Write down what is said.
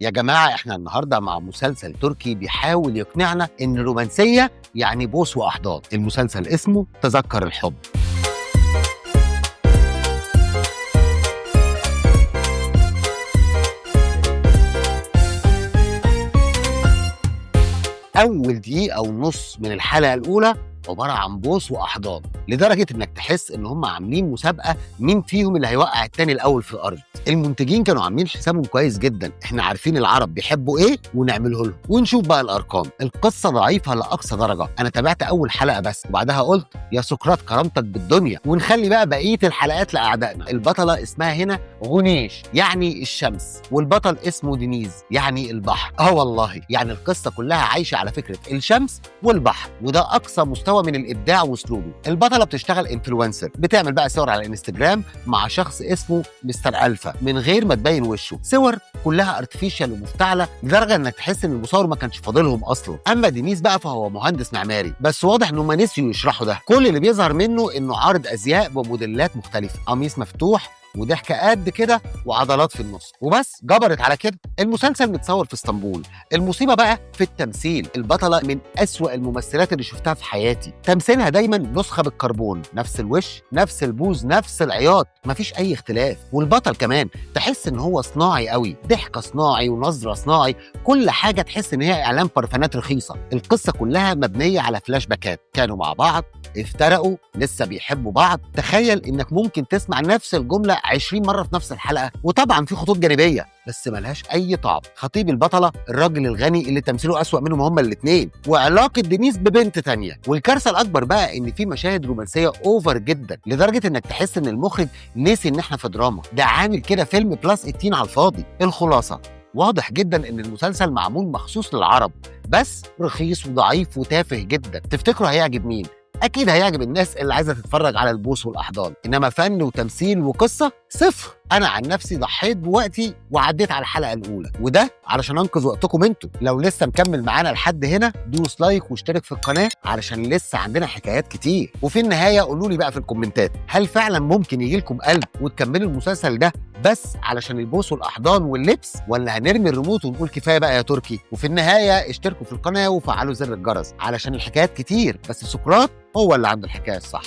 يا جماعة احنا النهاردة مع مسلسل تركي بيحاول يقنعنا ان الرومانسية يعني بوس واحضان. المسلسل اسمه تذكر الحب. اول دقيقة ونص من الحلقة الاولى عبارة عن بوس واحضان، لدرجة انك تحس ان هم عاملين مسابقة مين فيهم اللي هيوقع التاني الاول في الارض. المنتجين كانوا عاملين حسابهم كويس جدا، احنا عارفين العرب بيحبوا ايه ونعمله لهم. ونشوف بقى الارقام. القصة ضعيفة لاقصى درجه، انا تابعت اول حلقة بس وبعدها قلت يا سقراط كرامتك بالدنيا، ونخلي بقى بقية الحلقات لاعدائنا. البطلة اسمها هنا غنيش يعني الشمس، والبطل اسمه دينيز يعني البحر. والله يعني القصة كلها عايشه على فكرة الشمس والبحر، وده اقصى مستوى من الابداع واسلوبه. البطلة بتشتغل influencer، بتعمل بقى صور على الانستجرام مع شخص اسمه مستر الفا من غير ما تبين وشه، صور كلها artificial ومفتعله لدرجة انك تحس ان المصور ما كانش فاضلهم اصلا. اما دينيز بقى فهو مهندس معماري، بس واضح انه ما نسيوا يشرحوا ده. كل اللي بيظهر منه انه عارض ازياء بموديلات مختلفة، قميص مفتوح وضحكه قد كده وعضلات في النص وبس، جبرت على كده. المسلسل متصور في اسطنبول. المصيبة بقى في التمثيل، البطلة من أسوأ الممثلات اللي شفتها في حياتي، تمثيلها دايما نسخه بالكربون، نفس الوش نفس البوز نفس العياط، مفيش اي اختلاف. والبطل كمان تحس ان هو صناعي قوي، ضحكه صناعي ونظره صناعي، كل حاجة تحس ان هي اعلان برفانات رخيصة. القصة كلها مبنية على فلاش باكات، كانوا مع بعض افترقوا لسه بيحبوا بعض. تخيل انك ممكن تسمع نفس الجملة 20 مرة في نفس الحلقة، وطبعا في خطوط جانبيه بس ملهاش اي طعم. خطيب البطلة الراجل الغني اللي تمثيله اسوأ منهم هما الاثنين، وعلاقة دينيز ببنت تانية. والكارثه الاكبر بقى ان في مشاهد رومانسية over جدا، لدرجة انك تحس ان المخرج نسي ان احنا في دراما، ده عامل كده فيلم plus 18 على الفاضي. الخلاصة واضح جدا ان المسلسل معمول مخصوص للعرب، بس رخيص وضعيف وتافه جدا. تفتكروا هيعجب مين؟ اكيد هيعجب الناس اللي عايزه تتفرج على البوس والاحضان، انما فن وتمثيل وقصة صفر. انا عن نفسي ضحيت بوقتي وعديت على الحلقة الاولى، وده علشان انقذ وقتكم انتوا. لو لسه مكمل معانا لحد هنا دوس like واشترك في القناة علشان لسه عندنا حكايات كتير. وفي النهاية قولوا لي بقى في الكومنتات، هل فعلا ممكن يجي لكم قلب وتكملوا المسلسل ده بس علشان البوس والاحضان واللبس، ولا هنرمي الريموت ونقول كفاية بقى يا تركي؟ وفي النهاية اشتركوا في القناة وفعلوا زر الجرس علشان الحكايات كتير، بس سقراط هو اللي عنده الحكاية الصح.